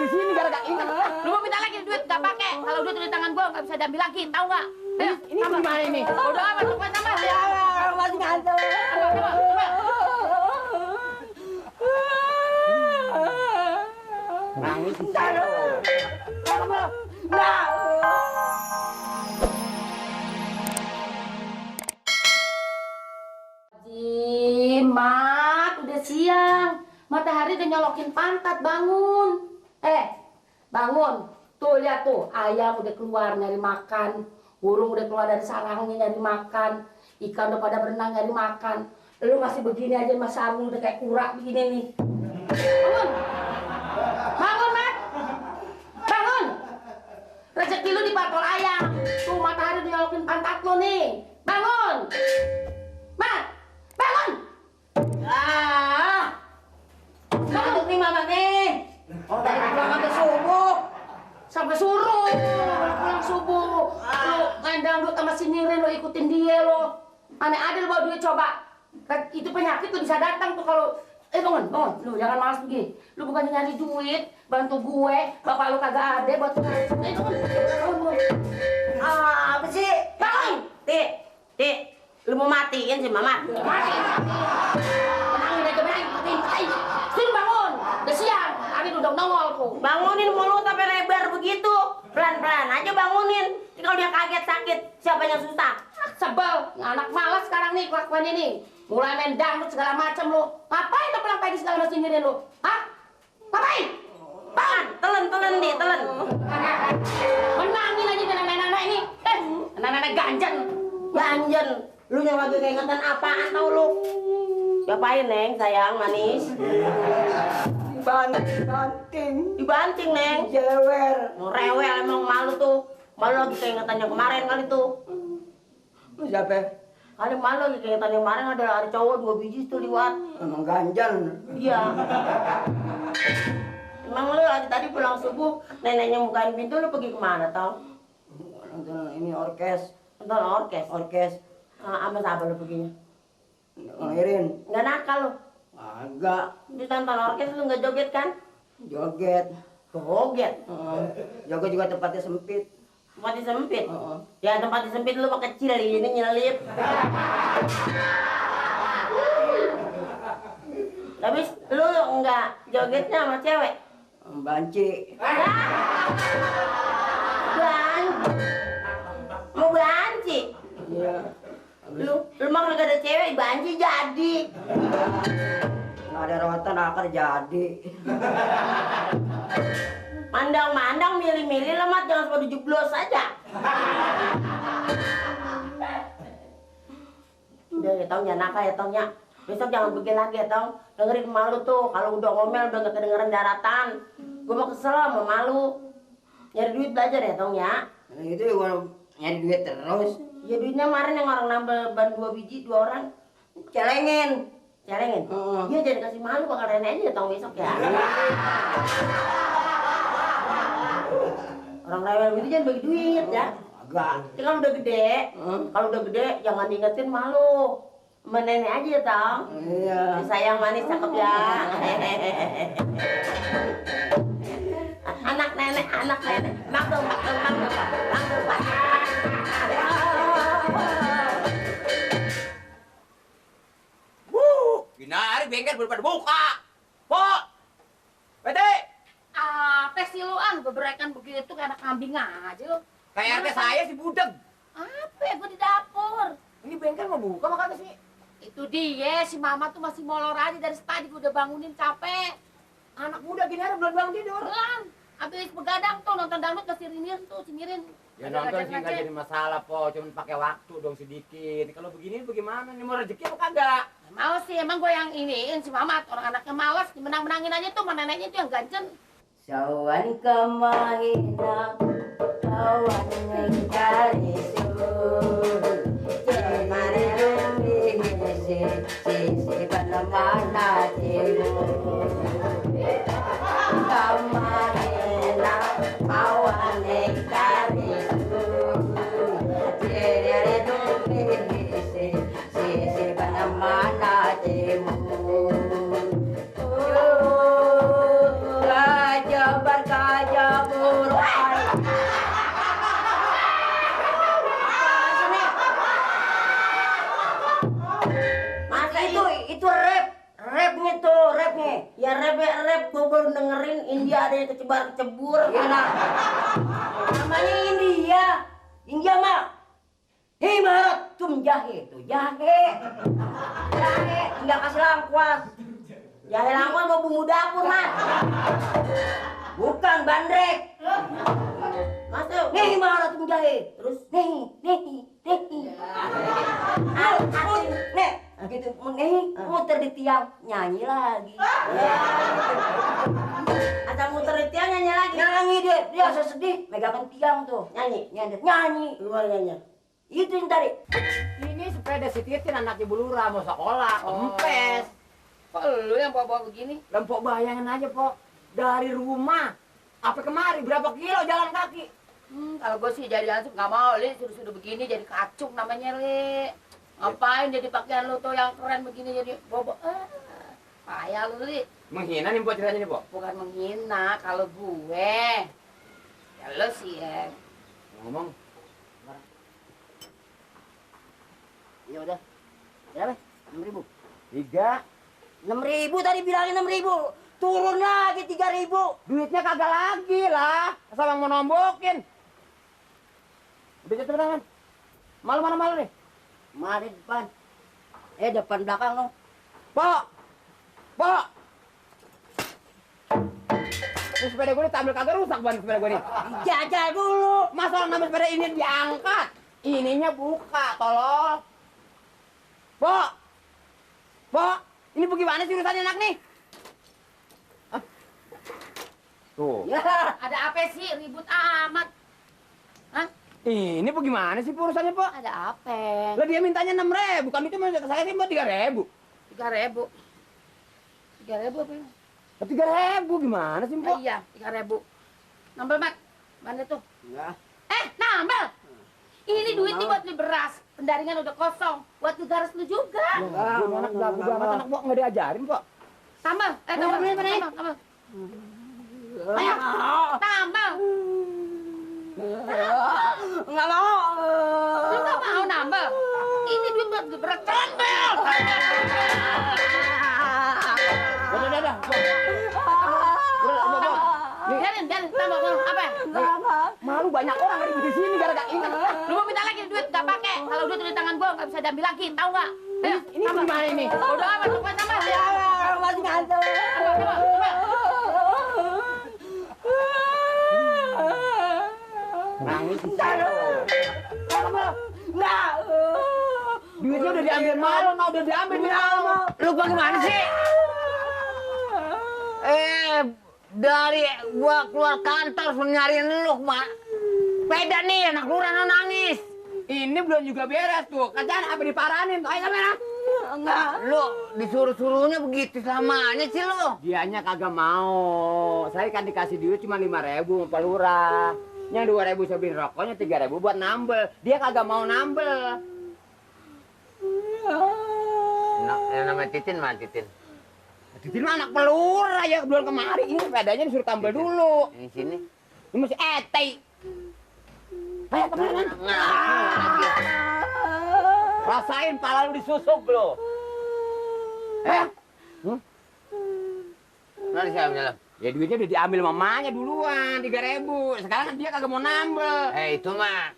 sini gara-gara ini. Lu mau minta lagi duit nggak pakai. Kalau duit di tangan gua nggak bisa diambil lagi, tahu nggak? Ayo, Ini gimana ini? udah amat, lu tambah. Masih ngantuk. Nangis di sana. Jimat, udah siang. Matahari udah nyolokin pantat, bangun. Bangun. Tuh lihat tuh, ayam udah keluar nyari makan. Burung udah keluar dari sarangnya nyari makan. Ikan udah pada berenang nyari makan. Lu masih begini aja, Mas Arun udah kayak kura begini nih. Bangun. Bangun, Mat. Bangun. Rezeki lu dipatol ayam. Tuh matahari udah nyolokin pantat lu nih. Bangun. Mat. Bangun. Ngantuk nih mama nih. Oh dari pulang sampai subuh. Sampai suruh pulang subuh. Lu main dangdut sama si Nirin, lu ikutin dia lo. Aneh adil bawa duit coba. Itu penyakit tuh bisa datang tuh kalau bangun. Lu jangan malas begini. Lu bukannya nyari duit, bantu gue, bapak lu kagak ada buat bangun. Apa sih? Bangun. Tik, lu mau matiin sih mama? Mati. Tenangin aja, matiin. Sini bangun. Udah siang. Hari udah nongol tuh. Bangunin mulut sampai lebar begitu. Pelan-pelan aja bangunin. Kalau dia kaget sakit, siapa yang susah? Sebel, anak malas sekarang nih kelakuan ini. Mulai main dangdut segala macam lu. Ngapain tuh pulang pagi segala macam nyinyirin lu? Hah? Ngapain? Bangun. Telan di, telan. Menangin aja nenek-nenek ini. Nenek-nenek ganjen. Ganjen. Lu yang lagi keingetan apaan tau lu? Diapain, Neng, sayang, manis? Dibanting, Neng. Jewer. Rewel emang malu tuh. Malu lagi keingetan yang kemarin kali tuh. Lu siapa? Kali malu lagi keingetan yang kemarin ada cowok 2 biji tuh liwat. Emang ganjan. Iya. Emang lu lagi tadi pulang subuh, neneknya bukain pintu, lu pergi kemana tau? Nonton ini orkes. Nonton orkes. Orkes. Sama siapa lu perginya? Ngelahirin. Nggak nakal lu? Agak. Di nonton orkes lu nggak joget kan? Joget. Joget. Joget juga tempatnya sempit. Tempatnya sempit? Ya tempatnya sempit lu mah kecil, ini nyelip. Tapi lu nggak jogetnya sama cewek? Banci. Banci. Mau banci? Iya. Lu mah kagak ada cewek, banci jadi. Nggak ada rotan akar jadi. Mandang-mandang milih-milih lah, Mat, jangan sepadu jeblos aja. Udah ya tau, jangan nakal ya tau nya. Besok jangan begini lagi ya tau. Dengerin malu tuh, kalau udah ngomel udah gak kedengeran daratan. Gue mau kesel sama malu. Nyari duit belajar ya tau nya. Itu gua nyari duit terus. Ya duitnya kemarin yang orang nambah ban 2 biji, 2 orang. Celengin. Celengin? Iya jadi kasih malu, bakal nenek aja tau besok ya. Orang rewel gitu jangan bagi duit ya. Agak. Tapi kalau udah gede jangan diingetin malu. Sama nenek aja ya tau. Iya. Sayang manis cakep ya. Anak nenek. Maklum. Ginari bengkel belum pada buka. Pok. Bete. Apa sih lu gebrekan begitu kayak anak kambing aja lu. Kayak RT saya si budeg. Apa ya, gue di dapur. Ini bengkel mau buka makanya sih. Itu dia, si mama tuh masih molor aja dari tadi, gue udah bangunin capek. Anak muda gini ada belum bangun tidur. Belum, habis begadang tuh nonton dangdut ke si Rinir tuh, si Mirin. Ya nonton sih nggak jadi masalah po, cuma pakai waktu dong sedikit. Kalau begini bagaimana? Ini mau rezeki apa kagak? Mau sih, emang gue yang iniin si mama, orang anaknya malas, menang-menangin aja tuh, mana neneknya tuh yang ganjen. Sawan kamahina, sawan ngkari Cemari rumi sisi mana timu kamahina, sawan ngkari Cemari rumi sisi mana timu Raja kabar gajah beruai. Masa Itu rapnya tuh, rapnya. ya rap gue baru dengerin India ada yang kecebar-kecebur. Iya nah. Namanya India mah. Himarat tum jahe tuh, jahe. Tinggal kasih lengkuas. Jahe langkon mau bumbu dapur, Mas. Bukan bandrek. Masuk. Nih himarat tum jahe. Terus Nih. Nih, gitu. Nih, muter di tiang, nyanyi lagi. asal muter di tiang nyanyi lagi. Nyanyi dia sedih, megangin tiang tuh. Nyanyi. Nyanyi. Keluar nyanyi. Itu yang tadi. Ini sepeda si Titin anak Ibu Lurah mau sekolah, kempes. Kok lu yang bawa-bawa begini? Lempok bayangin aja, Pok. Dari rumah sampai kemari berapa kilo jalan kaki? Kalau gue sih jadi langsung nggak mau, Li. Suruh-suruh begini jadi kacung namanya, Li. Ngapain jadi pakaian lu tuh yang keren begini jadi bobo? Payah lu, Li. Menghina nih, Pok, ceritanya nih, Pok. Bukan menghina, kalau gue. Ya lu sih ya. Ngomong, Ya udah. Berapa? 6.000. 3. 6.000 tadi bilangin 6.000. Turun lagi 3.000. Duitnya kagak lagi lah. Asal mau nombokin. Udah jatuh tangan. Malu mana malu nih? Mari depan. Depan belakang lo. Pok! Pok! Ini sepeda gue diambil kagak rusak ban sepeda gue nih. Jajal dulu. Masa orang namanya sepeda ini diangkat? Ininya buka, tolol. Pok! Pok! Ini bagaimana sih urusannya anak nih? Hah? Tuh. Ya. Ada apa sih ribut amat? Hah? Ini bagaimana sih urusannya, Pok? Ada apa? Lah dia mintanya 6.000, bukan itu mah saya sih mau 3.000. 3.000. 3.000 apa? 3.000 gimana sih, Pok? Iya, 3.000. Nambel, Mat. Mana tuh? Enggak. Nambel. Ini duit nih buat beli beras. Pendaringan udah kosong. Buat ngegaras lu juga. Gua anak belagu banget anak, Pok, enggak diajarin, Pok. Tambal. Tambal. Tambal. Ayo. Tambal. Enggak mau. Lu nggak mau nambel? Ini duit buat beli beras. Tambal. Udah. Biarin. Tambal. Apa? Malu banyak orang ribut di sini gara-gara ini. Lu mau minta lagi duit nggak pakai? Kalau duit di tangan gua nggak bisa diambil lagi, tahu nggak? Ayo, Ini gimana ini? udah amat, cepat tambah. Masih ngantuk. Coba. Nangis sih. Enggak. Duitnya udah diambil malu, udah diambil malu. Lu bagaimana sih? Dari gua keluar kantor suruh nyariin lu, Mak. Beda nih, anak lurah nangis. Ini belum juga beres tuh. Kerjaan apa diparanin tuh? Ayo kamera. Enggak. Lu disuruh-suruhnya begitu samanya sih lu. Dianya kagak mau. Saya kan dikasih duit cuma 5.000 sama Pak Lurah. Yang 2.000 saya beli rokoknya, 3.000 buat nambel. Dia kagak mau nambel. Nah, yang namanya Titin mah Titin. Titin mah anak pelurah ya bulan kemari. Ini sepedanya disuruh tambel dulu. Ini sini. Ini masih ete. Ayo teman-teman. Rasain pala lu disusuk lo. Nah, siapa dalam? Ya duitnya udah diambil mamanya duluan 3.000. Sekarang kan dia kagak mau nambel. Itu mah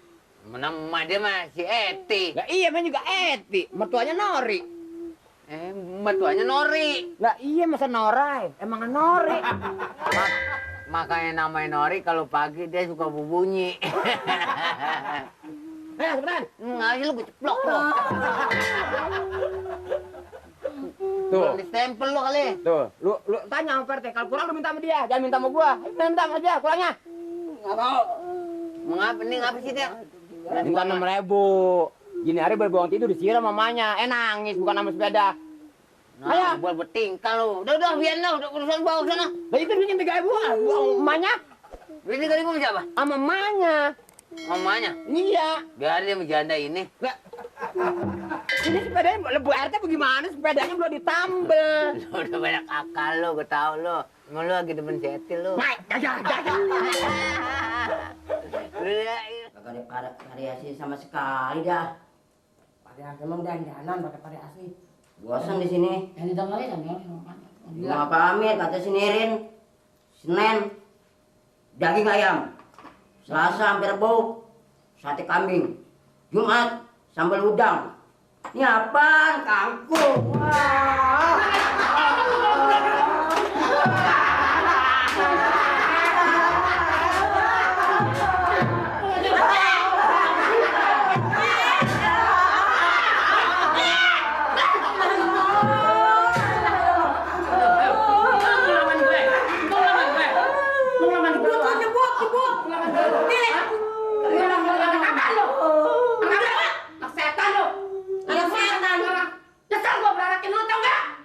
nama dia mah si Eti. Lah iya kan juga Eti, mertuanya Nori. Mertuanya Nori. Lah iya masa Norai, emang Nori. Makanya namanya Nori kalau pagi dia suka berbunyi. Cepetan. Nggak, lu gue ceplok lo. Tuh. Di stempel lo kali. Tuh, lu tanya sama Perte, kalau kurang lu minta sama dia, jangan minta sama gua. Minta sama dia, kurangnya. Enggak mau. Mengapa nih ngapa sih dia? Minta 6.000. Gini hari berbohong tidur disiram mamanya, nangis bukan sama sepeda. Nah, buat bertingkah lo. Udah biar lah, udah urusan bawa sana. Lah itu duitnya 3.000, buang mamanya Ini kali gue siapa? sama mamanya. Mamanya. Iya. Biar dia menjanda ini. Lah. Ini sepedanya lebu RT bagaimana? Sepedanya belum ditambel. Lu udah banyak akal lo, gue tau lo. Emang lu lagi demen setil lu. Jajan. Kagak ada variasi sama sekali dah. Variasi emang dandanan pakai variasi. Bosan di sini. Yang didengerin kan ya. Mau pamit kata si Nirin. Senin daging ayam. Selasa hampir bau sate kambing. Jumat sambal udang. Ini apaan? Kangkung. Wah.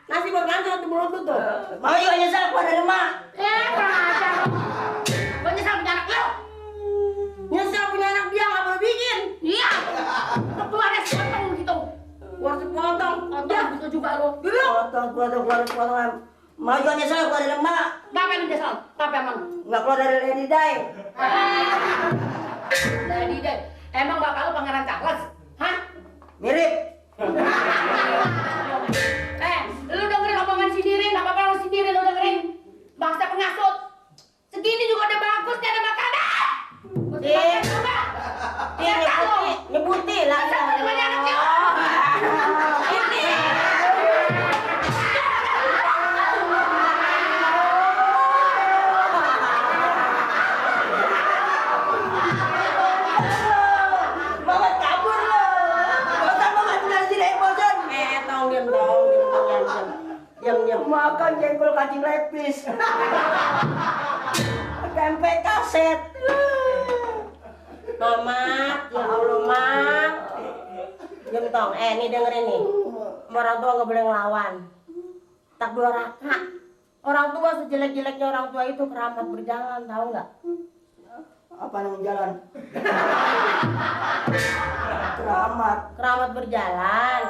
Nasi bergantung di mulut lu tuh. Mau juga nyesel keluar dari rumah. Gua nyesal punya anak lu. Nyesel punya anak dia nggak boleh bikin. Iya. Keluarnya sepotong gitu. Keluar sepotong. Ya, bisa juga lu. Potong. Mau juga nyesel keluar dari rumah. Ngapain lu nyesal? Ngapain emang? Nggak keluar dari Lady Day. Jadi deh, emang bapak lu pangeran Charles? Hah? Mirip. Lu dengerin omongan si Nirin, apa-apa lu si Nirin lu dengerin. Bangsa pengasut. Segini juga udah bagus, gak ada makanan. Iya. Iya, Nyebuti lah. Sama temannya anaknya. Ini. Banget kabur lo. Bosan banget tinggal di sini, bosan. Diam. Makan jengkol kacang lepis. Tempe kaset. Mamat, ya Allah, Mak. Diam tong, nih dengerin nih. Orang tua nggak boleh ngelawan. Tak dua raka. Orang tua sejelek-jeleknya orang tua itu keramat berjalan, tahu nggak? Apa yang jalan? Keramat berjalan.